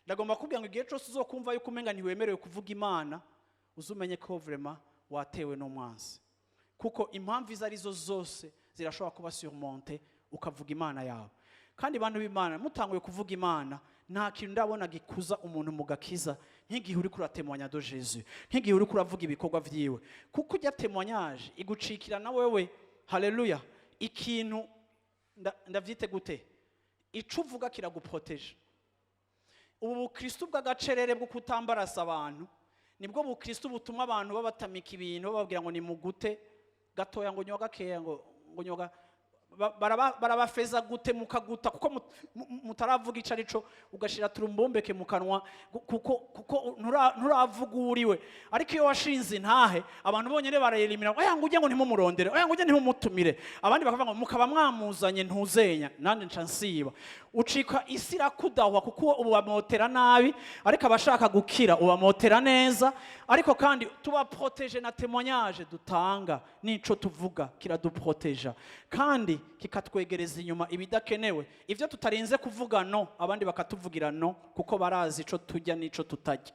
Ndagomba kubwira ngo igihe cyose uzokumva yuko umenga ntiwemerewe kuvuga Imana, uzumenye ko vraiment watewe n'umwansi, kuko impamvu izo arizo zose zirashobora kuba surmontées ukavuga Imana yawe. Kandi bantu b'Imana, mutanguye kuvuga Imana, nta kintu ndabona gikuza umuntu mu gakiza nk'igihe uri kura témoigna de Jésus, nk'igihe uri kuravuga ibikorwa vyiwe, kuko ujya témoignage igucikira na wewe. Haleluya! Ikintu ndavyite gute? Ico uvuga kiragu protège. Ubu bukristo bw'agacerere bwo kutambarasa abantu nibwo bukristo butuma abantu babatamika ibintu, bababwira ngo nimugute gatoya, ngo nywa gakeya, ngo nywa barabafeza gute mukaguta, kuko mutaravuga ico arico, ugashira turumbombeke mu kanwa, kuko nturavuga uwuriwe. Ariko iyo washinze intahe, abantu bonyene barayelimira: "Oya, ngo ujye, ngo ntimumurondere, oya, ngo ujye, ntimumutumire." Abandi bakavuga ngo mukaba mwamuzanye ntuzenya, nanje nca nsiba. Ucika isi irakudahwa, kuko ubamotera nabi, ariko abashaka gukira ubamotera neza. Ariko kandi tuba protégé na témoignage dutanga, n'ico tuvuga kiradu protégea kandi kikatwegereza inyuma ibidakenewe, ivyo tutarinze kuvuga no abandi bakatuvugira no, kuko barazi ico tujya n'ico tutajya.